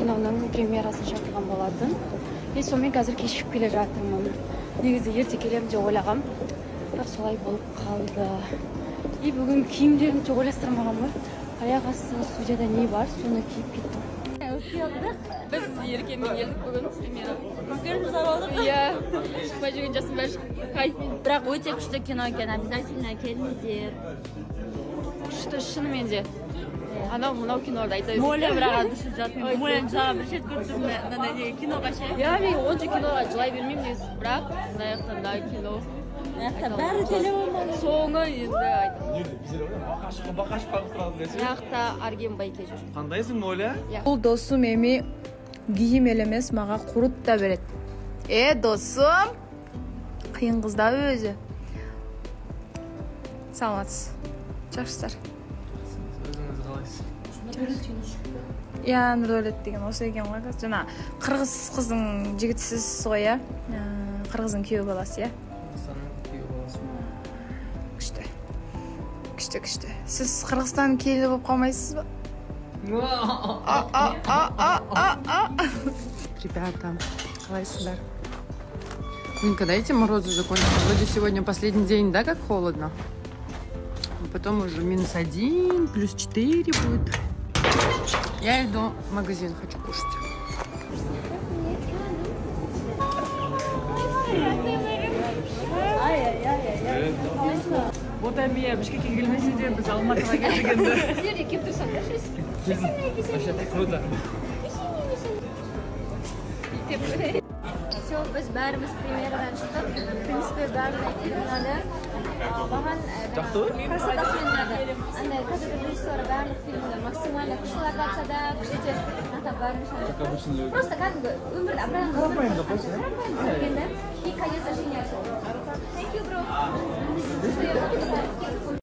Киноның премьерасын шақырған болатын. И сонымен қазір кешігіп келе жатырмын. Негізі ерте келемін деп ойлағам, бірақ солай болып қалды. И бүгін киімдерімді де ойластырмағанмын. Аяқ асты студияда не бар, соны киіп кеттім. Біз Еркемен келдік бүгін премьера. Иә, шықпай жүрген жастың бәрі кайф. Бірақ өте күшті кино екен, обязательно келіңіздер. Күшті, шынымен де. Анау мынау киноларды айта бермейді. Моля бірақ адышып жатыр. Моляны жаңа бір рет көріп тұрмын, мынандай неге киноға ше. Иә, мен онша киноға жылай бермеймін негізі, бірақ мына жақтан да кино. Мына жақта бәрі телефонда. Соңы енді айта. Мына жақта Арген байке жүр. Қандайсың, Моля? Бул досум эми кийим эле эмес, мага курут да берет. Досум, кыйын кыз да өзү. Саламатсыз. Жакшысыздар. Өзіңіз қалайсыз? Иә, Нұрдәулет деген осы екен ғой. Жана қырғыз қыздың жігітісіз ғой, иә? Қырғыздың күйеу баласы, иә? Қырғызстанның күйеу баласы. Күшті. Күшті, күшті. Сіз Қырғызстанның келіні болып қалмайсыз ба? А. Ребята, қалайсыздар? Блин, когда эти морозы закончатся? Вроде сегодня последний день, да, как холодно? А потом уже -1, +4 будет. Я иду в магазин, хочу кушать. Ботамия, Бішкекке келмесе де біз Алматыға келдік енді. Сіздер де келіп тұрсаңдаршы. Вообще круто. Все, біз бәріміз премьерадан шықтық. В принципе, бәріне фильм ұнады. Маған Жақты ғой? Красотасымен ұнады. Андай қазіргі режиссері барлық фильмді максимально күшті локацияда, күшті ата бәрін шығарып. Просто кәдімгі өмірді абырайын Қарапайым да қойшы, қарапайым түсірген да.